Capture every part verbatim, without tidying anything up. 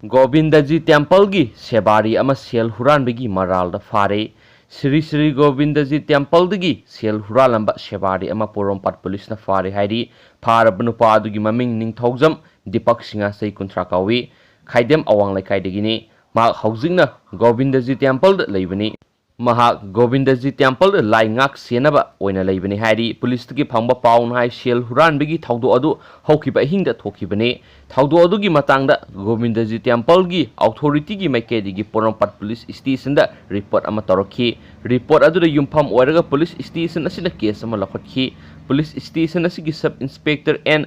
ꯒꯣꯕꯤꯟꯗꯖꯤ ꯇꯦꯝꯄꯜꯒꯤ ꯁꯦꯕꯥꯔꯤ ꯑꯃ ꯁꯦꯜ ꯍꯨꯔꯥꯟꯕꯒꯤ ꯃꯔꯥꯜꯗ ꯐꯥꯔꯦ꯫ ꯁ꯭ꯔꯤ ꯁ꯭ꯔꯤ ꯒꯣꯕꯤꯟꯗꯖꯤ ꯇꯦꯝꯄꯜꯗꯒꯤ ꯁꯦꯜ ꯍꯨꯔꯥꯜꯂꯝꯕ ꯁꯦꯕꯥꯔꯤ ꯑꯃ ꯄꯣꯔꯣꯝꯄꯥꯠ ꯄꯨꯂꯤꯁꯅ ꯐꯥꯔꯦ ꯍꯥꯏꯔꯤ꯫ ꯐꯥꯔꯕ ꯅꯨꯄꯥ ꯑꯗꯨꯒꯤ ꯃꯃꯤꯡ ꯅꯤꯡꯊꯧꯖꯝ ꯗꯤꯄꯛ ꯁꯤꯡꯍ, ꯆꯍꯤ ꯀꯨꯟꯊ꯭ꯔꯥ ꯀꯥꯎꯏ꯫ ꯈꯥꯏꯗꯦꯝ ꯑꯋꯥꯡ ꯂꯩꯀꯥꯏꯗꯒꯤꯅꯤ꯫ ꯃꯍꯥꯛ ꯍꯧꯖꯤꯛꯅ ꯒꯣꯕꯤꯟꯗꯖꯤ ꯇꯦꯝꯄꯜꯗ ꯂꯩꯕꯅꯤ꯫ ꯃꯍꯥꯛ ꯒꯣꯕꯤꯟꯗꯖꯤ ꯇꯦꯝꯄꯜꯗ ꯂꯥꯏ ꯉꯥꯛ ꯁꯦꯟꯅꯕ ꯑꯣꯏꯅ ꯂꯩꯕꯅꯤ ꯍꯥꯏꯔꯤ꯫ ꯄꯨꯂꯤꯁꯇꯒꯤ ꯐꯪꯕ ꯄꯥꯎꯅ ꯍꯥꯏ, ꯁꯦꯜ ꯍꯨꯔꯥꯟꯕꯒꯤ ꯊꯧꯗꯣꯛ ꯑꯗꯨ ꯍꯧꯈꯤꯕ ꯑꯍꯤꯡꯗ ꯊꯣꯛꯈꯤꯕꯅꯤ꯫ ꯊꯧꯗꯣꯛ ꯑꯗꯨꯒꯤ ꯃꯇꯥꯡꯗ ꯒꯣꯕꯤꯟꯗꯖꯤ ꯇꯦꯝꯄꯜꯒꯤ ꯑꯣꯊꯣꯔꯤꯇꯤꯒꯤ ꯃꯥꯏꯀꯩꯗꯒꯤ ꯄꯣꯔꯣꯝꯄꯥꯠ ꯄꯨꯂꯤꯁ ꯁ꯭ꯇꯦꯁꯟꯗ ꯔꯤꯄꯣꯔꯠ ꯑꯃ ꯇꯧꯔꯛꯈꯤ꯫ ꯔꯤꯄꯣꯔꯠ ꯑꯗꯨꯗ ꯌꯨꯝꯐꯝ ꯑꯣꯏꯔꯒ ꯄꯨꯂꯤꯁ ꯁ꯭ꯇꯦꯁꯟ ꯑꯁꯤꯅ ꯀꯦꯁ ꯑꯃ ꯂꯧꯈꯠꯈꯤ꯫ ꯄꯨꯂꯤꯁ ꯁ꯭ꯇꯦꯁꯟ ꯑꯁꯤꯒꯤ ꯁꯕ ꯏꯟꯁꯄꯦꯛꯇꯔ ꯑꯦꯟ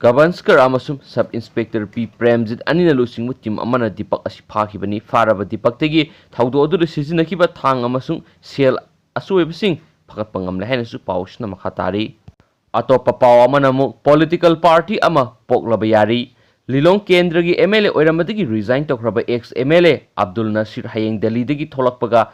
ꯒꯕꯟꯁꯀꯔ ꯑꯃꯁꯨꯡ ꯁꯕ ꯏꯟꯁꯄꯦꯛꯇꯔ ꯄꯤ ꯄ꯭ꯔꯦꯝꯖꯤꯠ ꯑꯅꯤꯅ ꯂꯨꯆꯤꯡꯕ ꯇꯤꯝ ꯑꯃꯅ ꯗꯤꯄꯛ ꯑꯁꯤ ꯐꯥꯈꯤꯕꯅꯤ꯫ ꯐꯥꯔꯕ ꯗꯤꯄꯛꯇꯒꯤ ꯊꯧꯗꯣꯛ ꯑꯗꯨꯗ ꯁꯤꯖꯤꯟꯅꯈꯤꯕ ꯊꯥꯡ ꯑꯃꯁꯨꯡ ꯁꯦꯜ ꯑꯆꯣꯏꯕꯁꯤꯡ ꯐꯒꯠꯄ ꯉꯝꯂꯦ ꯍꯥꯏꯅꯁꯨ ꯄꯥꯎꯁꯤꯅ ꯃꯈꯥ ꯇꯥꯔꯤ꯫ ꯑꯇꯣꯞꯄ ꯄꯥꯎ ꯑꯃꯅ ꯑꯃꯨꯛ ꯄꯣꯂꯤꯇꯤꯀꯦꯜ ꯄꯥꯔꯇꯤ ꯑꯃ ꯄꯣꯛꯂꯕ ꯌꯥꯔꯤ꯫ ꯂꯤꯂꯣꯡ ꯀꯦꯟꯗ꯭ꯔꯒꯤ ꯑꯦꯝ ꯑꯦꯜ ꯑꯦ ꯑꯣꯏꯔꯝꯕꯗꯒꯤ ꯔꯤꯖꯥꯏꯟ ꯇꯧꯈ꯭ꯔꯕ ex M L A Abdul Nasir ꯍꯌꯦꯡ ꯗꯦꯜꯂꯤꯗꯒꯤ ꯊꯣꯛꯂꯛꯄꯒ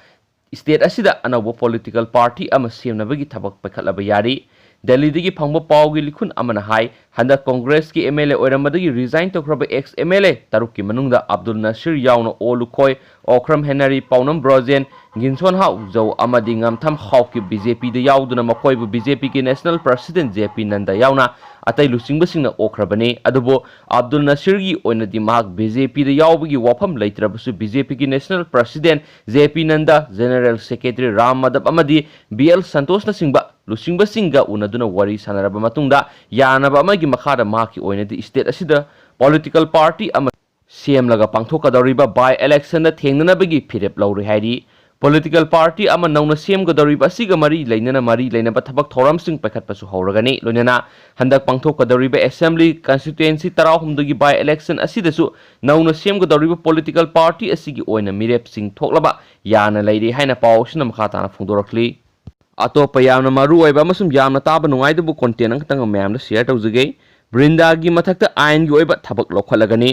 ꯁ꯭ꯇꯦꯠ ꯑꯁꯤꯗ ꯑꯅꯧꯕ ꯄꯣꯂꯤꯇꯤꯀꯦꯜ ꯄꯥꯔꯇꯤ ꯑꯃ ꯁꯦꯝꯅꯕꯒꯤ ꯊꯕꯛ ꯄꯥꯏꯈꯠꯂꯕ ꯌꯥꯔꯤ꯫ ꯗꯦꯜꯂꯤꯗꯒꯤ ꯐꯪꯕ ꯄꯥꯎꯒꯤ ꯂꯤꯈꯨꯟ ꯑꯃꯅ ꯍꯥꯏ, ꯍꯟꯗꯛ ꯀꯣꯡꯒ꯭ꯔꯦꯁꯀꯤ ꯑꯦꯝ ꯑꯦꯜ ꯑꯦ ꯑꯣꯏꯔꯝꯕꯗꯒꯤ ꯔꯤꯖꯥꯏꯟ ꯇꯧꯈ꯭ꯔꯕ ꯑꯦꯛꯁ ꯑꯦꯝ ꯑꯦꯜ ꯑꯦ ꯇꯔꯨꯛꯀꯤ ꯃꯅꯨꯡꯗ ꯑꯕꯗꯨꯜ ꯅꯁꯤꯔ ꯌꯥꯎꯅ ꯑꯣ ꯂꯨꯈꯣꯏ, ꯑꯣꯈ꯭ꯔꯝ ꯍꯦꯅꯔꯤ, ꯄꯥꯎꯅꯝ ꯕ꯭ꯔꯣꯖꯦꯟ, ꯒꯤꯟꯁꯣꯟ ꯍꯥꯎ ꯖꯧ ꯑꯃꯗꯤ ꯉꯝꯊꯝ ꯍꯥꯎꯀꯤꯞ ꯕꯤ ꯖꯦ ꯄꯤꯗ ꯌꯥꯎꯗꯨꯅ ꯃꯈꯣꯏꯕꯨ ꯕꯤ ꯖꯦ ꯄꯤꯒꯤ ꯅꯦꯁꯅꯦꯜ ꯄ꯭ꯔꯁꯤꯗꯦꯟ ꯖꯦ ꯄꯤ ꯅꯟꯗ ꯌꯥꯎꯅ ꯑꯇꯩ ꯂꯨꯆꯤꯡꯕꯁꯤꯡꯅ ꯑꯣꯛꯈ꯭ꯔꯕꯅꯤ꯫ ꯑꯗꯨꯕꯨ ꯑꯕꯗꯨꯜ ꯅꯁꯤꯔꯒꯤ ꯑꯣꯏꯅꯗꯤ ꯃꯍꯥꯛ ꯕꯤ ꯖꯦ ꯄꯤꯗ ꯌꯥꯎꯕꯒꯤ ꯋꯥꯐꯝ ꯂꯩꯇ꯭ꯔꯕꯁꯨ ꯕꯤ ꯖꯦ ꯄꯤꯒꯤ ꯅꯦꯁꯅꯦꯜ ꯄ꯭ꯔꯁꯤꯗꯦꯟ ꯖꯦ ꯄꯤ ꯅꯟꯗ, ꯖꯦꯅꯔꯦꯜ ꯁꯦꯀ꯭ꯔꯦꯇꯔꯤ ꯔꯥꯝ ꯃꯥꯙꯕ ꯑꯃꯗꯤ ꯕꯤ ꯑꯦꯜ ꯁꯟꯇꯣꯁꯅꯆꯤꯡꯕ ꯂꯨꯆꯤꯡꯕꯁꯤꯡꯒ ꯎꯅꯗꯨꯅ ꯋꯥꯔꯤ ꯁꯥꯟꯅꯔꯕ ꯃꯇꯨꯡꯗ ꯌꯥꯅꯕ ꯑꯃꯒꯤ ꯃꯈꯥꯗ ꯃꯍꯥꯛꯀꯤ ꯑꯣꯏꯅꯗꯤ ꯁ꯭ꯇꯦꯠ ꯑꯁꯤꯗ ꯄꯣꯂꯤꯇꯤꯀꯦꯜ ꯄꯥꯔꯇꯤ ꯑꯃ ꯁꯦꯝꯂꯒ ꯄꯥꯡꯊꯣꯛꯀꯗꯧꯔꯤꯕ ꯕꯥꯏ ꯏꯂꯦꯛꯁꯟꯗ ꯊꯦꯡꯅꯅꯕꯒꯤ ꯐꯤꯔꯦꯞ ꯂꯧꯔꯦ ꯍꯥꯏꯔꯤ꯫ ꯄꯣꯂꯤꯇꯤꯀꯦꯜ ꯄꯥꯔꯇꯤ ꯑꯃ ꯅꯧꯅ ꯁꯦꯝꯒꯗꯧꯔꯤꯕ ꯑꯁꯤꯒ ꯃꯔꯤ ꯂꯩꯅꯅ ꯃꯔꯤ ꯂꯩꯅꯕ ꯊꯕꯛ ꯊꯧꯔꯝꯁꯤꯡ ꯄꯥꯏꯈꯠꯄꯁꯨ ꯍꯧꯔꯒꯅꯤ꯫ ꯂꯣꯏꯅꯅ ꯍꯟꯗꯛ ꯄꯥꯡꯊꯣꯛꯀꯗꯧꯔꯤꯕ ꯑꯦꯁꯦꯝꯕ꯭ꯂꯤ ꯀꯟꯁꯇꯤꯇ꯭ꯋꯦꯟꯁꯤ ꯇꯔꯥꯍꯨꯝꯗꯣꯏꯒꯤ ꯕꯥꯏ ꯏꯂꯦꯛꯁꯟ ꯑꯁꯤꯗꯁꯨ ꯅꯧꯅ ꯁꯦꯝꯒꯗꯧꯔꯤꯕ ꯄꯣꯂꯤꯇꯤꯀꯦꯜ ꯄꯥꯔꯇꯤ ꯑꯁꯤꯒꯤ ꯑꯣꯏꯅ ꯃꯤꯔꯦꯞꯁꯤꯡ ꯊꯣꯛꯂꯕ ꯌꯥꯅ ꯂꯩꯔꯤ ꯍꯥꯏꯅ ꯄꯥꯎ ꯑꯁꯤꯅ ꯃꯈꯥ ꯇꯥꯅ ꯐꯣꯡꯗꯣꯔꯛꯂꯤ꯫ ꯑꯇꯣꯞꯄ ꯌꯥꯝꯅ ꯃꯔꯨ ꯑꯣꯏꯕ ꯑꯃꯁꯨꯡ ꯌꯥꯝꯅ ꯇꯥꯕ ꯅꯨꯡꯉꯥꯏꯗꯕ ꯀꯣꯟꯇꯦꯟ ꯑꯃꯈꯛꯇꯪ ꯃꯌꯥꯝꯗ ꯁꯤꯌꯔ ꯇꯧꯖꯒꯦ꯫ ꯕ꯭ꯔꯤꯟꯗꯥꯒꯤ ꯃꯊꯛꯇ ꯑꯥꯏꯟꯒꯤ ꯑꯣꯏꯕ ꯊꯕꯛ ꯂꯧꯈꯠꯂꯒꯅꯤ꯫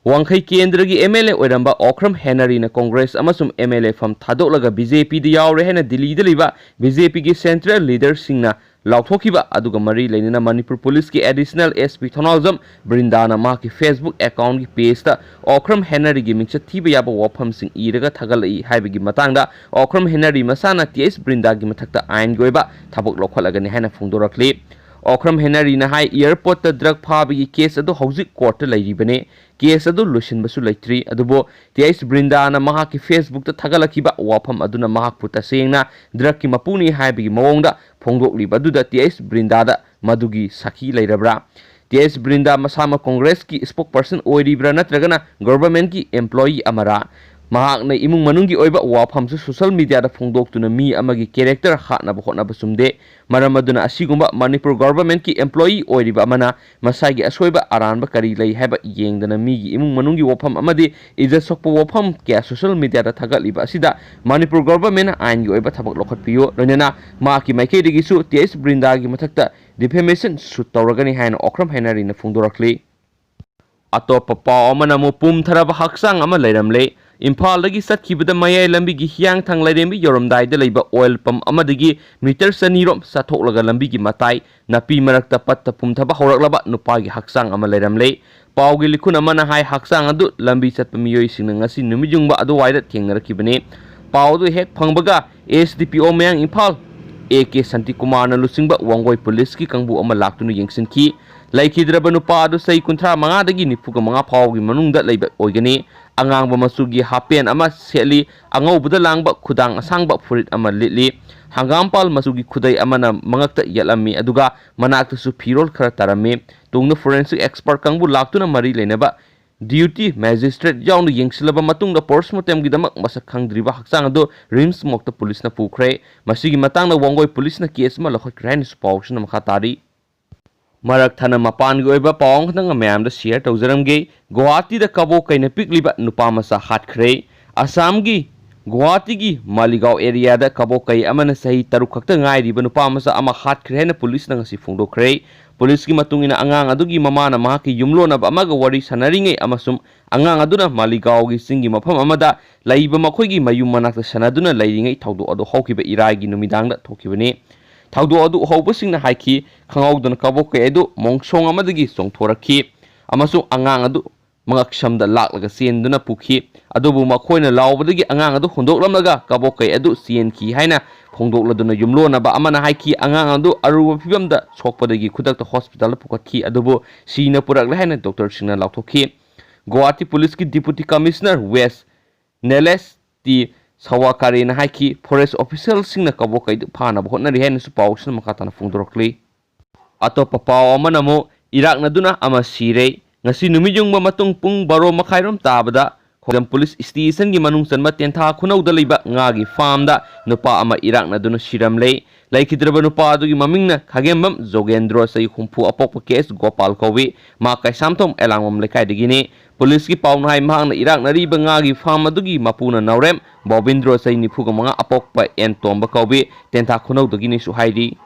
ꯋꯥꯡꯈꯩ ꯀꯦꯟꯗ꯭ꯔꯒꯤ ꯑꯦꯝ ꯑꯦꯜ ꯑꯦ ꯑꯣꯏꯔꯝꯕ ꯑꯣꯈ꯭ꯔꯝ ꯍꯦꯅꯔꯤꯅ ꯀꯣꯡꯒ꯭ꯔꯦꯁ ꯑꯃꯁꯨꯡ ꯑꯦꯝ ꯑꯦꯜ ꯑꯦ ꯐꯝ ꯊꯥꯗꯣꯛꯂꯒ ꯕꯤ ꯖꯦ ꯄꯤꯗ ꯌꯥꯎꯔꯦ ꯍꯥꯏꯅ ꯗꯤꯜꯂꯤꯗ ꯂꯩꯕ ꯕꯤ ꯖꯦ ꯄꯤꯒꯤ ꯁꯦꯟꯇ꯭ꯔꯦꯜ ꯂꯤꯗꯔꯁꯤꯡꯅ ꯂꯥꯎꯊꯣꯛꯈꯤꯕ ꯑꯗꯨꯒ ꯃꯔꯤ ꯂꯩꯅꯅ ꯃꯅꯤꯄꯨꯔ ꯄꯨꯂꯤꯁꯀꯤ ꯑꯦꯗꯤꯁꯅꯦꯜ ꯑꯦꯁ ꯄꯤ ꯊꯧꯅꯥꯎꯖꯝ ꯕ꯭ꯔꯤꯟꯗꯥꯅ ꯃꯍꯥꯛꯀꯤ Facebook ꯑꯦꯀꯥꯎꯟꯒꯤ ꯄꯦꯖꯇ ꯑꯣꯀ꯭ꯔꯝ ꯍꯦꯅꯔꯤꯒꯤ ꯃꯤꯡꯆꯠ ꯊꯤꯕ ꯌꯥꯕ ꯋꯥꯐꯝꯁꯤꯡ ꯏꯔꯒ ꯊꯥꯒꯠꯂꯛꯏ ꯍꯥꯏꯕꯒꯤ ꯃꯇꯥꯡꯗ ꯑꯣꯀ꯭ꯔꯝ ꯍꯦꯅꯔꯤ ꯃꯁꯥꯅ ꯇꯤ ꯑꯩꯆ ꯕ꯭ꯔꯤꯟꯗꯥꯒꯤ ꯃꯊꯛꯇ ꯑꯥꯏꯟꯒꯤ ꯑꯣꯏꯕ ꯊꯕꯛ ꯂꯧꯈꯠꯂꯒꯅꯤ ꯍꯥꯏꯅ ꯐꯣꯡꯗꯣꯔꯛꯂꯤ꯫ ꯑꯣꯀ꯭ꯔꯝ ꯍꯦꯅꯔꯤꯅ ꯍꯥꯏ, ꯑꯦꯌꯔꯄꯣꯔꯠꯇ ꯗ꯭ꯔꯒ ꯐꯥꯕꯒꯤ ꯀꯦꯁ ꯑꯗꯨ ꯍꯧꯖꯤꯛ ꯀꯣꯔꯠꯇ ꯂꯩꯔꯤꯕꯅꯤ꯫ ꯀꯦꯁ ꯑꯗꯨ ꯂꯣꯏꯁꯤꯟꯕꯁꯨ ꯂꯩꯇ꯭ꯔꯤ꯫ ꯑꯗꯨꯕꯨ ꯇꯤ ꯑꯩꯆ ꯕ꯭ꯔꯤꯟꯗꯥꯅ ꯃꯍꯥꯛꯀꯤ Facebookꯇ ꯊꯥꯒꯠꯂꯛꯈꯤꯕ ꯋꯥꯐꯝ ꯑꯗꯨꯅ ꯃꯍꯥꯛꯄꯨ ꯇꯁꯦꯡꯅ ꯗ꯭ꯔꯒꯀꯤ ꯃꯄꯨꯅꯤ ꯍꯥꯏꯕꯒꯤ ꯃꯑꯣꯡꯗ ꯐꯣꯡꯗꯣꯛꯂꯤꯕ ꯑꯗꯨꯗ ꯇꯤ ꯑꯩꯆ ꯕ꯭ꯔꯤꯟꯗꯥꯗ ꯃꯗꯨꯒꯤ ꯁꯥꯈꯤ ꯂꯩꯔꯕ꯭ꯔꯥ? ꯇꯤ ꯑꯩꯆ ꯕ꯭ꯔꯤꯟꯗꯥ ꯃꯁꯥꯃꯛ ꯀꯣꯡꯒ꯭ꯔꯦꯁꯀꯤ spokesperson ꯑꯣꯏꯔꯤꯕ꯭ꯔꯥ ꯅꯠꯇ꯭ꯔꯒꯅ ꯒꯣꯚꯔꯟꯃꯦꯟꯠꯀꯤ ꯑꯦꯝꯄ꯭ꯂꯣꯌꯤ ꯑꯃꯔꯥ? ꯃꯍꯥꯛꯅ ꯏꯃꯨꯡ ꯃꯅꯨꯡꯒꯤ ꯑꯣꯏꯕ ꯋꯥꯐꯝꯁꯨ ꯁꯣꯁꯤꯌꯦꯜ ꯃꯤꯗꯤꯌꯥꯗ ꯐꯣꯡꯗꯣꯛꯇꯨꯅ ꯃꯤ ꯑꯃꯒꯤ ꯀꯦꯔꯦꯛꯇꯔ ꯍꯥꯠꯅꯕ ꯍꯣꯠꯅꯕ ꯆꯨꯝꯗꯦ꯫ ꯃꯔꯝ ꯑꯗꯨꯅ ꯑꯁꯤꯒꯨꯝꯕ ꯃꯅꯤꯄꯨꯔ ꯒꯣꯚꯔꯟꯃꯦꯟꯠꯀꯤ ꯑꯦꯝꯄ꯭ꯂꯣꯌꯤ ꯑꯣꯏꯔꯤꯕ ꯑꯃꯅ ꯃꯁꯥꯒꯤ ꯑꯁꯣꯏꯕ ꯑꯔꯥꯟꯕ ꯀꯔꯤ ꯂꯩ ꯍꯥꯏꯕ ꯌꯦꯡꯗꯅ ꯃꯤꯒꯤ ꯏꯃꯨꯡ ꯃꯅꯨꯡꯒꯤ ꯋꯥꯐꯝ ꯑꯃꯗꯤ ꯏꯖꯠ ꯁꯣꯛꯄ ꯋꯥꯐꯝ ꯀꯌꯥ ꯁꯣꯁꯤꯌꯦꯜ ꯃꯤꯗꯤꯌꯥꯗ ꯊꯥꯒꯠꯂꯤꯕ ꯑꯁꯤꯗ ꯃꯅꯤꯄꯨꯔ ꯒꯣꯚꯔꯟꯃꯦꯟꯠꯅ ꯑꯥꯏꯟꯒꯤ ꯑꯣꯏꯕ ꯊꯕꯛ ꯂꯧꯈꯠꯄꯤꯌꯨ꯫ ꯂꯣꯏꯅꯅ ꯃꯍꯥꯛꯀꯤ ꯃꯥꯏꯀꯩꯗꯒꯤꯁꯨ ꯇꯤ ꯑꯩꯆ ꯕ꯭ꯔꯤꯟꯗꯥꯒꯤ ꯃꯊꯛꯇ ꯗꯤꯐꯦꯃꯦꯁꯟ ꯁꯨꯠ ꯇꯧꯔꯒꯅꯤ ꯍꯥꯏꯅ ꯑꯣꯀ꯭ꯔꯝ ꯍꯦꯅꯔꯤꯅ ꯐꯣꯡꯗꯣꯔꯛꯂꯤ꯫ ꯑꯇꯣꯞꯄ ꯄꯥꯎ ꯑꯃꯅ ꯑꯃꯨꯛ ꯄꯨꯝꯊꯔꯕ ꯍꯛꯆꯥꯡ ꯑꯃ ꯂꯩꯔꯝꯂꯦ꯫ ꯏꯝꯐꯥꯜꯗꯒꯤ ꯆꯠꯈꯤꯕꯗ ꯃꯌꯥꯏ ꯂꯝꯕꯤꯒꯤ ꯍꯤꯌꯥꯡꯊꯥꯡ ꯂꯥꯏꯔꯦꯝꯕꯤ ꯌꯧꯔꯝꯗꯥꯏꯗ ꯂꯩꯕ ꯑꯣꯏꯜ ꯄꯝ ꯑꯃꯗꯒꯤ ꯃꯤꯇꯔ ꯆꯅꯤꯔꯣꯝ ꯆꯠꯊꯣꯛꯂꯒ ꯂꯝꯕꯤꯒꯤ ꯃꯇꯥꯏ ꯅꯥꯄꯤ ꯃꯔꯛꯇ ꯄꯠꯇ ꯄꯨꯝꯊꯕ ꯍꯧꯔꯛꯂꯕ ꯅꯨꯄꯥꯒꯤ ꯍꯛꯆꯥꯡ ꯑꯃ ꯂꯩꯔꯝꯂꯦ꯫ ꯄꯥꯎꯒꯤ ꯂꯤꯈꯨꯟ ꯑꯃꯅ ꯍꯥꯏ, ꯍꯛꯆꯥꯡ ꯑꯗꯨ ꯂꯝꯕꯤ ꯆꯠꯄ ꯃꯤꯑꯣꯏꯁꯤꯡꯅ ꯉꯁꯤ ꯅꯨꯃꯤꯠꯌꯨꯡꯕ ꯑꯗꯨꯋꯥꯏꯗ ꯊꯦꯡꯅꯔꯛꯈꯤꯕꯅꯤ꯫ ꯄꯥꯎ ꯑꯗꯨ ꯍꯦꯛ ꯐꯪꯕꯒ ꯑꯦꯁ ꯗꯤ ꯄꯤ ꯑꯣ ꯃꯌꯥꯡ ꯏꯝꯐꯥꯜ ꯑꯦ ꯀꯦ ꯁꯥꯟꯇꯤꯀꯨꯃꯥꯔꯅ ꯂꯨꯆꯤꯡꯕ ꯋꯥꯡꯒꯣꯏ ꯄꯨꯂꯤꯁꯀꯤ ꯀꯥꯡꯕꯨ ꯑꯃ ꯂꯥꯛꯇꯨꯅ ꯌꯦꯡꯁꯤꯟꯈꯤ꯫ ꯂꯩꯈꯤꯗ꯭ꯔꯕ ꯅꯨꯄꯥ ꯑꯗꯨ ꯆꯍꯤ ꯀꯨꯟꯊ꯭ꯔꯥ ꯃꯉꯥꯗꯒꯤ ꯅꯤꯐꯨꯒ ꯃꯉꯥ ꯐꯥꯎꯕꯒꯤ ꯃꯅꯨꯡꯗ ꯂꯩꯕ ꯑꯣꯏꯒꯅꯤ꯫ ꯑꯉꯥꯡꯕ ꯃꯆꯨꯒꯤ ꯍꯥꯄꯦꯟ ꯑꯃ ꯁꯦꯠꯂꯤ, ꯑꯉꯧꯕꯗ ꯂꯥꯡꯕ ꯈꯨꯗꯥꯡ ꯑꯁꯥꯡꯕ ꯐꯨꯔꯤꯠ ꯑꯃ ꯂꯤꯠꯂꯤ꯫ ꯍꯪꯒꯥꯝꯄꯥꯜ ꯃꯆꯨꯒꯤ ꯈꯨꯗꯩ ꯑꯃꯅ ꯃꯉꯛꯇ ꯌꯦꯠꯂꯝꯃꯤ, ꯑꯗꯨꯒ ꯃꯅꯥꯛꯇꯁꯨ ꯐꯤꯔꯣꯜ ꯈꯔ ꯇꯥꯔꯝꯃꯤ꯫ ꯇꯨꯡꯗ ꯐꯣꯔꯦꯟꯁꯤꯛ ꯑꯦꯛꯁꯄꯔꯠ ꯀꯥꯡꯕꯨ ꯂꯥꯛꯇꯨꯅ ꯃꯔꯤ ꯂꯩꯅꯕ ꯗ꯭ꯌꯨꯇꯤ ꯃꯦꯖꯤꯁꯇ꯭ꯔꯦꯠ ꯌꯥꯎꯅ ꯌꯦꯡꯁꯤꯜꯂꯕ ꯃꯇꯨꯡꯗ ꯄꯣꯁꯃꯣꯔꯇꯦꯝꯒꯤꯗꯃꯛ ꯃꯁꯛ ꯈꯪꯗ꯭ꯔꯤꯕ ꯍꯛꯆꯥꯡ ꯑꯗꯨ ꯔꯤꯝꯁ ꯃꯣꯔꯒꯇ ꯄꯨꯂꯤꯁꯅ ꯄꯨꯈ꯭ꯔꯦ꯫ ꯃꯁꯤꯒꯤ ꯃꯇꯥꯡꯗ ꯋꯥꯡꯒꯣꯏ ꯄꯨꯂꯤꯁꯅ ꯀꯦꯁ ꯑꯃ ꯂꯧꯈꯠꯈ꯭ꯔꯦ ꯍꯥꯏꯅꯁꯨ ꯄꯥꯎꯁꯤꯅ ꯃꯈꯥ ꯇꯥꯔꯤ꯫ ꯃꯔꯛ ꯊꯠꯅ ꯃꯄꯥꯟꯒꯤ ꯑꯣꯏꯕ ꯄꯥꯎ ꯑꯃꯈꯛꯇꯪ ꯃꯌꯥꯝꯗ ꯁꯤꯌꯔ ꯇꯧꯖꯔꯝꯒꯦ꯫ ꯒꯨꯋꯥꯍꯥꯇꯤꯗ ꯀꯕꯣꯛ ꯀꯩꯅ ꯄꯤꯛꯂꯤꯕ ꯅꯨꯄꯥ ꯃꯆꯥ ꯍꯥꯠꯈ꯭ꯔꯦ꯫ ꯑꯁꯥꯝꯒꯤ ꯒꯨꯋꯥꯍꯥꯇꯤꯒꯤ ꯃꯥꯂꯤꯒꯥꯎ ꯑꯦꯔꯤꯌꯥꯗ ꯀꯕꯣꯛ ꯀꯩ ꯑꯃꯅ ꯆꯍꯤ ꯇꯔꯨꯛ ꯈꯛꯇ ꯉꯥꯏꯔꯤꯕ ꯅꯨꯄꯥ ꯃꯆꯥ ꯑꯃ ꯍꯥꯠꯈ꯭ꯔꯦ ꯍꯥꯏꯅ ꯄꯨꯂꯤꯁꯅ ꯉꯁꯤ ꯐꯣꯡꯗꯣꯛꯈ꯭ꯔꯦ꯫ ꯄꯨꯂꯤꯁꯀꯤ ꯃꯇꯨꯡ ꯏꯟꯅ, ꯑꯉꯥꯡ ꯑꯗꯨꯒꯤ ꯃꯃꯥꯅ ꯃꯍꯥꯛꯀꯤ ꯌꯨꯝꯂꯣꯟꯅꯕ ꯑꯃꯒ ꯋꯥꯔꯤ ꯁꯥꯟꯅꯔꯤꯉꯩ ꯑꯃꯁꯨꯡ ꯑꯉꯥꯡ ꯑꯗꯨꯅ ꯃꯥꯂꯤꯒꯥꯎꯒꯤ ꯆꯤꯡꯒꯤ ꯃꯐꯝ ꯑꯃꯗ ꯂꯩꯕ ꯃꯈꯣꯏꯒꯤ ꯃꯌꯨꯝ ꯃꯅꯥꯛꯇ ꯁꯥꯟꯅꯗꯨꯅ ꯂꯩꯔꯤꯉꯩ ꯊꯧꯗꯣꯛ ꯑꯗꯨ ꯍꯧꯈꯤꯕ ꯏꯔꯥꯏꯒꯤ ꯅꯨꯃꯤꯗꯥꯡꯗ ꯊꯣꯛꯈꯤꯕꯅꯤ꯫ ꯊꯧꯗꯣꯛ ꯑꯗꯨ ꯎꯍꯧꯕꯁꯤꯡꯅ ꯍꯥꯏꯈꯤ, ꯈꯪꯍꯧꯗꯅ ꯀꯕꯣꯛꯀꯩ ꯑꯗꯨ ꯃꯣꯡꯁꯣꯡ ꯑꯃꯗꯒꯤ ꯆꯣꯡꯊꯣꯔꯛꯈꯤ ꯑꯃꯁꯨꯡ ꯑꯉꯥꯡ ꯑꯗꯨ ꯃꯉꯛꯁꯝꯗ ꯂꯥꯛꯂꯒ ꯆꯦꯟꯗꯨꯅ ꯄꯨꯈꯤ꯫ ꯑꯗꯨꯕꯨ ꯃꯈꯣꯏꯅ ꯂꯥꯎꯕꯗꯒꯤ ꯑꯉꯥꯡ ꯑꯗꯨ ꯍꯨꯟꯗꯣꯛꯂꯝꯂꯒ ꯀꯕꯣꯛꯀꯩ ꯑꯗꯨ ꯆꯦꯟꯈꯤ ꯍꯥꯏꯅ ꯐꯣꯡꯗꯣꯛꯂꯗꯨꯅ ꯌꯨꯝꯂꯣꯟꯅꯕ ꯑꯃꯅ ꯍꯥꯏꯈꯤ꯫ ꯑꯉꯥꯡ ꯑꯗꯨ ꯑꯔꯨꯕ ꯐꯤꯕꯝꯗ ꯁꯣꯛꯄꯗꯒꯤ ꯈꯨꯗꯛꯇ ꯍꯣꯁꯄꯤꯇꯥꯜꯗ ꯄꯨꯈꯠꯈꯤ, ꯑꯗꯨꯕꯨ ꯁꯤꯅ ꯄꯨꯔꯛꯂꯦ ꯍꯥꯏꯅ ꯗꯣꯛꯇꯔꯁꯤꯡꯅ ꯂꯥꯎꯊꯣꯛꯈꯤ꯫ ꯒꯨꯋꯥꯍꯥꯇꯤ ꯄꯨꯂꯤꯁꯀꯤ ꯗꯤꯄꯨꯇꯤ ꯀꯃꯤꯁꯅꯔ ꯋꯦꯁ ꯅꯦꯂꯦꯁ ꯇꯤ ꯁꯋꯥꯀꯥꯔꯦꯅ ꯍꯥꯏꯈꯤ꯫ ꯐꯣꯔꯦꯁ ꯑꯣꯐꯤꯁꯤꯌꯦꯜꯁꯤꯡꯅ ꯀꯕꯣꯛꯀꯩꯗꯨ ꯐꯥꯅꯕ ꯍꯣꯠꯅꯔꯤ ꯍꯥꯏꯅꯁꯨ ꯄꯥꯎꯁꯤꯅ ꯃꯈꯥ ꯇꯥꯅ ꯐꯣꯡꯗꯣꯔꯛꯂꯤ꯫ ꯑꯇꯣꯞꯄ ꯄꯥꯎ ꯑꯃꯅ ꯑꯃꯨꯛ ꯏꯔꯥꯛꯅꯗꯨꯅ ꯑꯃ ꯁꯤꯔꯦ꯫ ꯉꯁꯤ ꯅꯨꯃꯤꯠ ꯌꯨꯡꯕ ꯃꯇꯨꯡ ꯄꯨꯡ ꯕꯥꯔꯣ ꯃꯈꯥꯏꯔꯣꯝ ꯇꯥꯕꯗ ꯈꯣꯡꯖꯝ ꯄꯨꯂꯤꯁ ꯁ꯭ꯇꯦꯁꯟꯒꯤ ꯃꯅꯨꯡ ꯆꯟꯕ ꯇꯦꯟꯊꯥ ꯈꯨꯅꯧꯗ ꯂꯩꯕ ꯉꯥꯒꯤ ꯐꯥꯔꯝꯗ ꯅꯨꯄꯥ ꯑꯃ ꯏꯔꯥꯛꯅꯗꯨꯅ ꯁꯤꯔꯝꯂꯦ꯫ ꯂꯩꯈꯤꯗ꯭ꯔꯕ ꯅꯨꯄꯥ ꯑꯗꯨꯒꯤ ꯃꯃꯤꯡꯅ ꯈꯥꯒꯦꯝꯕꯝ ꯖꯣꯒꯦꯟꯗ꯭ꯔꯣ, ꯆꯍꯤ ꯍꯨꯝꯐꯨ, ꯑꯄꯣꯛꯄ ꯀꯦ ꯑꯦꯁ ꯒꯣꯄꯥꯜ ꯀꯧꯏ꯫ ꯃꯍꯥꯛ ꯀꯩꯁꯥꯝꯊꯣꯡ ꯑꯦꯂꯥꯡꯕꯝ ꯂꯩꯀꯥꯏꯗꯒꯤꯅꯤ꯫ ꯄꯨꯂꯤꯁꯀꯤ ꯄꯥꯎꯅ ꯍꯥꯏ, ꯃꯍꯥꯛꯅ ꯏꯔꯥꯛꯅꯔꯤꯕ ꯉꯥꯒꯤ ꯐꯥꯔꯝ ꯑꯗꯨꯒꯤ ꯃꯄꯨꯅ ꯅꯥꯎꯔꯦꯝ ꯕꯣꯕꯤꯟꯗ꯭ꯔꯣ, ꯆꯍꯤ ꯅꯤꯐꯨꯒ ꯃꯉꯥ, ꯑꯄꯣꯛꯄ ꯑꯦꯟ ꯇꯣꯝꯕ ꯀꯧꯏ, ꯇꯦꯟꯊꯥ ꯈꯨꯅꯧꯗꯒꯤꯅꯤꯁꯨ ꯍꯥꯏꯔꯤ꯫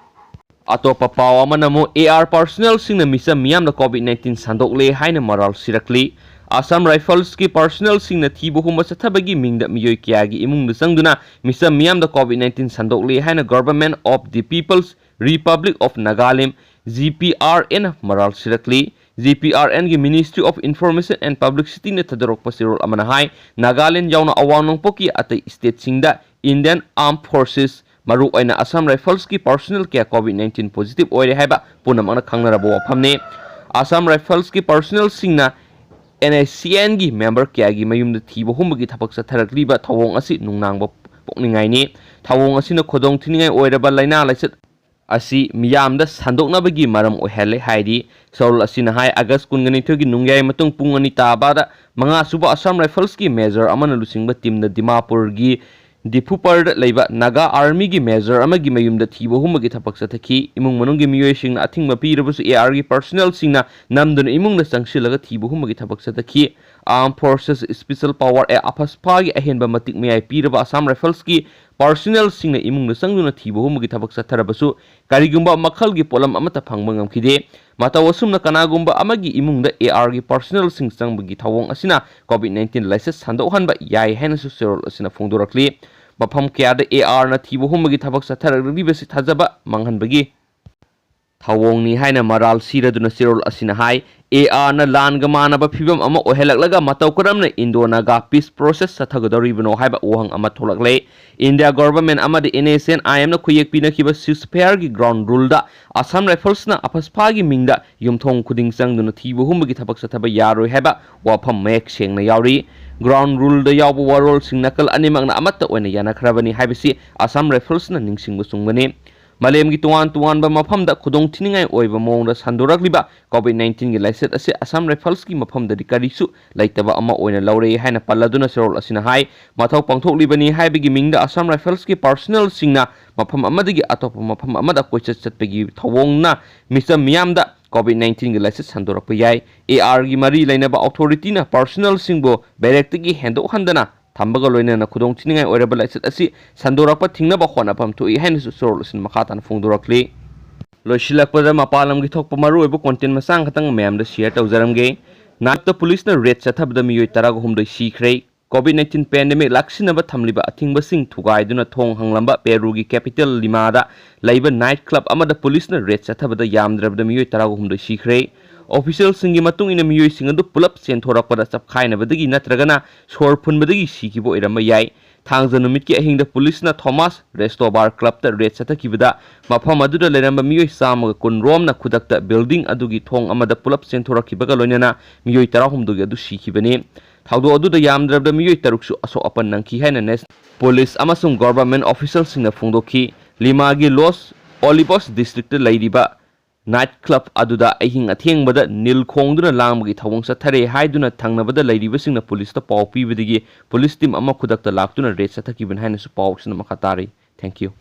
ꯑꯇꯣꯞꯄ ꯄꯥꯎ ꯑꯃꯅ ꯑꯃꯨꯛ ꯑꯦ ꯑꯥꯔ ꯄꯥꯔꯁꯣꯅꯦꯜꯁꯤꯡꯅ ꯃꯤꯆꯝ ꯃꯤꯌꯥꯝꯗ ꯀꯣꯚꯤꯗ ꯅꯥꯏꯟꯇꯤꯟ ꯁꯟꯗꯣꯛꯂꯦ ꯍꯥꯏꯅ ꯃꯔꯥꯜ ꯁꯤꯔꯛꯂꯤ꯫ ꯑꯁꯥꯝ ꯔꯥꯏꯐꯜꯁꯀꯤ ꯄꯥꯔꯁꯣꯅꯦꯜꯁꯤꯡꯅ ꯊꯤꯕ ꯍꯨꯝꯕ ꯆꯠꯊꯕꯒꯤ ꯃꯤꯡꯗ ꯃꯤꯑꯣꯏ ꯀꯌꯥꯒꯤ ꯏꯃꯨꯡꯗ ꯆꯪꯗꯨꯅ ꯃꯤꯆꯝ ꯃꯤꯌꯥꯝꯗ ꯀꯣꯚꯤꯗ ꯅꯥꯏꯟꯇꯤꯟ ꯁꯟꯗꯣꯛꯂꯦ ꯍꯥꯏꯅ Government of the People's Republic of Nagalim, G P R N, ꯃꯔꯥꯜ ꯁꯤꯔꯛꯂꯤ꯫ ꯖꯤ ꯄꯤ ꯑꯥꯔ ꯑꯦꯟꯒꯤ Ministry of Information and Publicityꯅ ꯊꯥꯗꯣꯔꯛꯄ ꯆꯦꯔꯣꯜ ꯑꯃꯅ ꯍꯥꯏ, ꯅꯥꯒꯥꯂꯦꯟ ꯌꯥꯎꯅ ꯑꯋꯥꯡ ꯅꯣꯡꯄꯣꯛꯀꯤ ꯑꯇꯩ ꯁ꯭ꯇꯦꯠꯁꯤꯡꯗ Indian Armed Forces, ꯃꯔꯨꯑꯣꯏꯅ ꯑꯁꯥꯝ ꯔꯥꯏꯐꯜꯁꯀꯤ ꯄꯥꯔꯁꯣꯅꯦꯜ ꯀꯌꯥ ꯀꯣꯚꯤꯗ ꯅꯥꯏꯟꯇꯤꯟ ꯄꯣꯖꯤꯇꯤꯚ ꯑꯣꯏꯔꯦ ꯍꯥꯏꯕ ꯄꯨꯝꯅꯃꯛꯅ ꯈꯪꯅꯔꯕ ꯋꯥꯐꯝꯅꯤ꯫ Assam ꯔꯥꯏꯐꯜꯁꯀꯤ ꯄꯥꯔꯁꯣꯅꯦꯜꯁꯤꯡꯅ and S C ꯑꯦꯟꯒꯤ member ꯀꯌꯥꯒꯤ ꯃꯌꯨꯝꯗ ꯊꯤꯕ ꯍꯨꯝꯕꯒꯤ ꯊꯕꯛ ꯆꯠꯊꯔꯛꯂꯤꯕ ꯊꯧꯑꯣꯡ ꯑꯁꯤ ꯅꯨꯡꯅꯥꯡꯕ ꯄꯣꯛꯅꯤꯡꯉꯥꯏꯅꯤ꯫ ꯊꯧꯑꯣꯡ ꯑꯁꯤꯅ ꯈꯨꯗꯣꯡꯊꯤꯅꯤꯡꯉꯥꯏ ꯑꯣꯏꯔꯕ ꯂꯥꯏꯅꯥ ꯂꯥꯏꯆꯠ ꯑꯁꯤ ꯃꯤꯌꯥꯝꯗ ꯁꯟꯗꯣꯛꯅꯕꯒꯤ ꯃꯔꯝ ꯑꯣꯏꯍꯜꯂꯦ ꯍꯥꯏꯔꯤ꯫ ꯆꯦꯔꯣꯜ ꯑꯁꯤꯅ ꯍꯥꯏ, ꯑꯥꯒꯁ ꯀꯨꯟꯒ ꯅꯤꯊꯣꯏꯒꯤ ꯅꯨꯡꯌꯥꯏ ꯃꯇꯨꯡ ꯄꯨꯡ ꯑꯅꯤ ꯇꯥꯕꯗ ꯃꯉꯥꯁꯨꯕ ꯑꯁꯥꯝ ꯔꯥꯏꯐꯜꯁꯀꯤ ꯃꯦꯖꯔ ꯑꯃꯅ ꯂꯨꯆꯤꯡꯕ ꯇꯤꯝꯅ ꯗꯤꯃꯥꯄꯨꯔꯒꯤ ꯗꯤꯐꯨꯄꯔꯗ ꯂꯩꯕ ꯅꯥꯒꯥ ꯑꯥꯔꯃꯤꯒꯤ ꯃꯦꯖꯔ ꯑꯃꯒꯤ ꯃꯌꯨꯝꯗ ꯊꯤꯕ ꯍꯨꯝꯕꯒꯤ ꯊꯕꯛ ꯆꯠꯊꯈꯤ꯫ ꯏꯃꯨꯡ ꯃꯅꯨꯡꯒꯤ ꯃꯤꯑꯣꯏꯁꯤꯡꯅ ꯑꯊꯤꯡꯕ ꯄꯤꯔꯕꯁꯨ ꯑꯦ ꯑꯥꯔꯒꯤ ꯄꯥꯔꯁꯣꯅꯦꯜꯁꯤꯡꯅ ꯅꯝꯗꯨꯅ ꯏꯃꯨꯡꯗ ꯆꯪꯁꯤꯜꯂꯒ ꯊꯤꯕ ꯍꯨꯝꯕꯒꯤ ꯊꯕꯛ ꯆꯠꯊꯈꯤ꯫ Armed Forces Special Power Act, ꯑꯐꯁꯄꯥꯒꯤ ꯑꯍꯦꯟꯕ ꯃꯇꯤꯛ ꯃꯌꯥꯏ ꯄꯤꯔꯕ ꯑꯁꯥꯝ ꯔꯥꯏꯐꯜꯁꯀꯤ ꯄꯥꯔꯁꯣꯅꯦꯜꯁꯤꯡꯅ ꯏꯃꯨꯡꯗ ꯆꯪꯗꯨꯅ ꯊꯤꯕ ꯍꯨꯝꯕꯒꯤ ꯊꯕꯛ ꯆꯠꯊꯔꯕꯁꯨ ꯀꯔꯤꯒꯨꯝꯕ ꯃꯈꯜꯒꯤ ꯄꯣꯠꯂꯝ ꯑꯃꯠꯇ ꯐꯪꯕ ꯉꯝꯈꯤꯗꯦ꯫ ꯃꯇꯧ ꯑꯁꯨꯝꯅ ꯀꯅꯥꯒꯨꯝꯕ ꯑꯃꯒꯤ ꯏꯃꯨꯡꯗ ꯑꯦ ꯑꯥꯔꯒꯤ ꯄꯥꯔꯁꯣꯅꯦꯜꯁꯤꯡ ꯆꯪꯕꯒꯤ ꯊꯧꯑꯣꯡ ꯑꯁꯤꯅ ꯀꯣꯚꯤꯗ ꯅꯥꯏꯟꯇꯤꯟ ꯂꯥꯏꯆꯠ ꯁꯟꯗꯣꯛꯍꯟꯕ ꯌꯥꯏ ꯍꯥꯏꯅꯁꯨ ꯆꯦꯔꯣꯜ ꯑꯁꯤꯅ ꯐꯣꯡꯗꯣꯔꯛꯂꯤ꯫ ꯃꯐꯝ ꯀꯌꯥꯗ ꯑꯦ ꯑꯥꯔꯅ ꯊꯤꯕ ꯍꯨꯝꯕꯒꯤ ꯊꯕꯛ ꯆꯠꯊꯔꯛꯂꯤꯕꯁꯤ ꯊꯥꯖꯕ ꯃꯥꯡꯍꯟꯕꯒꯤ ꯊꯧꯑꯣꯡꯅꯤ ꯍꯥꯏꯅ ꯃꯔꯥꯜ ꯁꯤꯔꯗꯨꯅ ꯆꯦꯔꯣꯜ ꯑꯁꯤꯅ ꯍꯥꯏ꯫ ꯑꯦ ꯑꯥꯔꯅ ꯂꯥꯟꯒ ꯃꯥꯟꯅꯕ ꯐꯤꯕꯝ ꯑꯃ ꯑꯣꯏꯍꯜꯂꯛꯂꯒ ꯃꯇꯧ ꯀꯔꯝꯅ ꯏꯟꯗꯣ ꯅꯥꯒꯥ ꯄꯤꯁ ꯄ꯭ꯔꯣꯁꯦꯁ ꯆꯠꯊꯒꯗꯧꯔꯤꯕꯅꯣ ꯍꯥꯏꯕ ꯋꯥꯍꯪ ꯑꯃ ꯊꯣꯛꯂꯛꯂꯦ꯫ ꯏꯟꯗꯤꯌꯥ ꯒꯣꯚꯔꯟꯃꯦꯟꯠ ꯑꯃꯗꯤ ꯑꯦꯟ ꯑꯦꯁ ꯑꯦꯟ ꯑꯥꯏ ꯑꯦꯝꯅ ꯈꯨꯌꯦꯛ ꯄꯤꯅꯈꯤꯕ ꯁꯤꯁꯐꯌꯔꯒꯤ ꯒ꯭ꯔꯥꯎꯟ ꯔꯨꯜꯗ ꯑꯁꯥꯝ ꯔꯥꯏꯐꯜꯁꯅ ꯑꯐꯁꯐꯥꯒꯤ ꯃꯤꯡꯗ ꯌꯨꯝꯊꯣꯡ ꯈꯨꯗꯤꯡ ꯆꯪꯗꯨꯅ ꯊꯤꯕ ꯍꯨꯝꯕꯒꯤ ꯊꯕꯛ ꯆꯠꯊꯕ ꯌꯥꯔꯣꯏ ꯍꯥꯏꯕ ꯋꯥꯐꯝ ꯃꯌꯦꯛ ꯁꯦꯡꯅ ꯌꯥꯎꯔꯤ꯫ ꯒ꯭ꯔꯥꯎꯟ ꯔꯨꯜꯗ ꯌꯥꯎꯕ ꯋꯥꯔꯣꯜꯁꯤꯡ ꯅꯥꯀꯜ ꯑꯅꯤꯃꯛꯅ ꯑꯃꯠꯇ ꯑꯣꯏꯅ ꯌꯥꯅꯈ꯭ꯔꯕꯅꯤ ꯍꯥꯏꯕꯁꯤ ꯑꯁꯥꯝ ꯔꯥꯏꯐꯜꯁꯅ ꯅꯤꯡꯁꯤꯡꯕ ꯆꯨꯝꯒꯅꯤ꯫ ꯃꯥꯂꯦꯝꯒꯤ ꯇꯣꯉꯥꯟ ꯇꯣꯉꯥꯟꯕ ꯃꯐꯝꯗ ꯈꯨꯗꯣꯡ ꯊꯤꯅꯤꯡꯉꯥꯏ ꯑꯣꯏꯕ ꯃꯑꯣꯡꯗ ꯁꯟꯗꯣꯔꯛꯂꯤꯕ ꯀꯣꯚꯤꯗ ꯅꯥꯏꯟꯇꯤꯟꯒꯤ ꯂꯥꯏꯆꯠ ꯑꯁꯤ ꯑꯁꯥꯝ ꯔꯥꯏꯐꯜꯁꯀꯤ ꯃꯐꯝꯗꯗꯤ ꯀꯔꯤꯁꯨ ꯂꯩꯇꯕ ꯑꯃ ꯑꯣꯏꯅ ꯂꯧꯔꯦ ꯍꯥꯏꯅ ꯄꯜꯂꯗꯨꯅ ꯆꯦꯔꯣꯜ ꯑꯁꯤꯅ ꯍꯥꯏ, ꯃꯊꯧ ꯄꯥꯡꯊꯣꯛꯂꯤꯕꯅꯤ ꯍꯥꯏꯕꯒꯤ ꯃꯤꯡꯗ ꯑꯁꯥꯝ ꯔꯥꯏꯐꯜꯁꯀꯤ ꯄꯥꯔꯁꯣꯅꯦꯜꯁꯤꯡꯅ ꯃꯐꯝ ꯑꯃꯗꯒꯤ ꯑꯇꯣꯞꯄ ꯃꯐꯝ ꯑꯃꯗ ꯀꯣꯏꯆꯠ ꯆꯠꯄꯒꯤ ꯊꯧꯑꯣꯡꯅ ꯃꯤꯆꯝ ꯃꯤꯌꯥꯝꯗ ꯀꯣꯚꯤꯗ ꯅꯥꯏꯟꯇꯤꯟꯒꯤ ꯂꯥꯏꯆꯠ ꯁꯟꯗꯣꯔꯛꯄ ꯌꯥꯏ꯫ ꯑꯦ ꯑꯥꯔꯒꯤ ꯃꯔꯤ ꯂꯩꯅꯕ ꯑꯣꯊꯣꯔꯤꯇꯤꯅ ꯄꯥꯔꯁꯣꯅꯦꯜꯁꯤꯡꯕꯨ ꯕꯦꯔꯦꯛꯇꯒꯤ ꯍꯦꯟꯗꯣꯛꯍꯟꯗꯅ ꯊꯝꯕꯒ ꯂꯣꯏꯅꯅ ꯈꯨꯗꯣꯡ ꯊꯤꯅꯤꯡꯉꯥꯏ ꯑꯣꯏꯔꯕ ꯂꯥꯏꯆꯠ ꯑꯁꯤ ꯁꯟꯗꯣꯔꯛꯄ ꯊꯤꯡꯅꯕ ꯍꯣꯠꯅꯐꯝ ꯊꯣꯛꯏ ꯍꯥꯏꯅꯁꯨ ꯆꯦꯔꯣꯜ ꯑꯁꯤꯅ ꯃꯈꯥ ꯇꯥꯅ ꯐꯣꯡꯗꯣꯔꯛꯂꯤ꯫ ꯂꯣꯏꯁꯤꯜꯂꯛꯄꯗ ꯃꯄꯥꯟ ꯂꯝꯒꯤ ꯊꯣꯛꯄ ꯃꯔꯨꯑꯣꯏꯕ ꯀꯣꯟꯇꯦꯟ ꯃꯆꯥ ꯈꯛꯇꯪ ꯃꯌꯥꯝꯗ ꯁꯤꯌꯔ ꯇꯧꯖꯔꯝꯒꯦ꯫ ꯅꯥꯏꯠꯇ ꯄꯨꯂꯤꯁꯅ ꯔꯦꯗ ꯆꯠꯊꯕꯗ ꯃꯤꯑꯣꯏ ꯇꯔꯥꯒ ꯍꯨꯝꯗꯣꯏ ꯁꯤꯈ꯭ꯔꯦ꯫ ꯀꯣꯚꯤꯗ ꯅꯥꯏꯟꯇꯤꯟ ꯄꯦꯟꯗꯦꯃꯤꯛ ꯂꯥꯛꯁꯤꯟꯅꯕ ꯊꯝꯂꯤꯕ ꯑꯊꯤꯡꯕꯁꯤꯡ ꯊꯨꯒꯥꯏꯗꯨꯅ ꯊꯣꯡ ꯍꯥꯡꯂꯝꯕ ꯄꯦꯔꯨꯒꯤ ꯀꯦꯄꯤꯇꯦꯜ ꯂꯤꯃꯥꯗ ꯂꯩꯕ ꯅꯥꯏꯠ ꯀ꯭ꯂꯕ ꯑꯃꯗ ꯄꯨꯂꯤꯁꯅ ꯔꯦꯗ ꯆꯠꯊꯕꯗ ꯌꯥꯝꯗ꯭ꯔꯕꯗ ꯃꯤꯑꯣꯏ ꯇꯔꯥꯒ ꯍꯨꯝꯗꯣꯏ ꯁꯤꯈ꯭ꯔꯦ꯫ ꯑꯣꯐꯤꯁꯤꯌꯦꯜꯁꯤꯡꯒꯤ ꯃꯇꯨꯡ ꯏꯟꯅ ꯃꯤꯑꯣꯏꯁꯤꯡ ꯑꯗꯨ ꯄꯨꯂꯞ ꯆꯦꯟꯊꯣꯔꯛꯄꯗ ꯆꯞꯈꯥꯏꯅꯕꯗꯒꯤ ꯅꯠꯇ꯭ꯔꯒꯅ ꯁꯣꯔ ꯐꯨꯟꯕꯗꯒꯤ ꯁꯤꯈꯤꯕ ꯑꯣꯏꯔꯝꯕ ꯌꯥꯏ꯫ ꯊꯥꯡꯖ ꯅꯨꯃꯤꯠꯀꯤ ꯑꯍꯤꯡꯗ ꯄꯨꯂꯤꯁꯅ ꯊꯣꯃꯥꯁ ꯔꯦꯁꯇꯣꯕꯥꯔ ꯀ꯭ꯂꯕꯇ ꯔꯦꯗ ꯆꯠꯊꯈꯤꯕꯗ ꯃꯐꯝ ꯑꯗꯨꯗ ꯂꯩꯔꯝꯕ ꯃꯤꯑꯣꯏ ꯆꯥꯝꯃꯒ ꯀꯨꯟ ꯔꯣꯝꯅ ꯈꯨꯗꯛꯇ ꯕꯤꯜꯗꯤꯡ ꯑꯗꯨꯒꯤ ꯊꯣꯡ ꯑꯃꯗ ꯄꯨꯂꯞ ꯆꯦꯟꯊꯣꯔꯛꯈꯤꯕꯒ ꯂꯣꯏꯅꯅ ꯃꯤꯑꯣꯏ ꯇꯔꯥꯍꯨꯝꯗꯣꯏ ꯑꯗꯨ ꯁꯤꯈꯤꯕꯅꯤ꯫ ꯊꯧꯗꯣꯛ ꯑꯗꯨꯗ ꯌꯥꯝꯗ꯭ꯔꯕꯗ ꯃꯤꯑꯣꯏ ꯇꯔꯨꯛꯁꯨ ꯑꯁꯣꯛ ꯑꯄꯟ ꯅꯪꯈꯤ ꯍꯥꯏꯅ ꯅꯦꯁ-, ꯄꯨꯂꯤꯁ ꯑꯃꯁꯨꯡ ꯒꯣꯚꯔꯟꯃꯦꯟꯠ ꯑꯣꯐꯤꯁꯤꯌꯦꯜꯁꯤꯡꯅ ꯐꯣꯡꯗꯣꯛꯈꯤ꯫ ꯂꯤꯃꯥꯒꯤ ꯂꯣꯁ ꯑꯣꯂꯤꯕꯣꯁ ꯗꯤꯁꯇ꯭ꯔꯤꯛꯇ ꯂꯩꯔꯤꯕ ꯅꯥꯏꯠ ꯀ꯭ꯂꯕ ꯑꯗꯨꯗ ꯑꯍꯤꯡ ꯑꯊꯦꯡꯕꯗ ꯅꯤꯜ ꯈꯣꯡꯗꯨꯅ ꯂꯥꯡꯕꯒꯤ ꯊꯧꯑꯣꯡ ꯆꯠꯊꯔꯦ ꯍꯥꯏꯗꯨꯅ ꯊꯪꯅꯕꯗ ꯂꯩꯔꯤꯕꯁꯤꯡꯅ ꯄꯨꯂꯤꯁꯇ ꯄꯥꯎ ꯄꯤꯕꯗꯒꯤ ꯄꯨꯂꯤꯁ ꯇꯤꯝ ꯑꯃ ꯈꯨꯗꯛꯇ ꯂꯥꯛꯇꯨꯅ ꯔꯦꯗ ꯆꯠꯊꯈꯤꯕꯅꯤ ꯍꯥꯏꯅꯁꯨ ꯄꯥꯎꯁꯤꯅ ꯃꯈꯥ ꯇꯥꯔꯤ꯫ Thank you꯫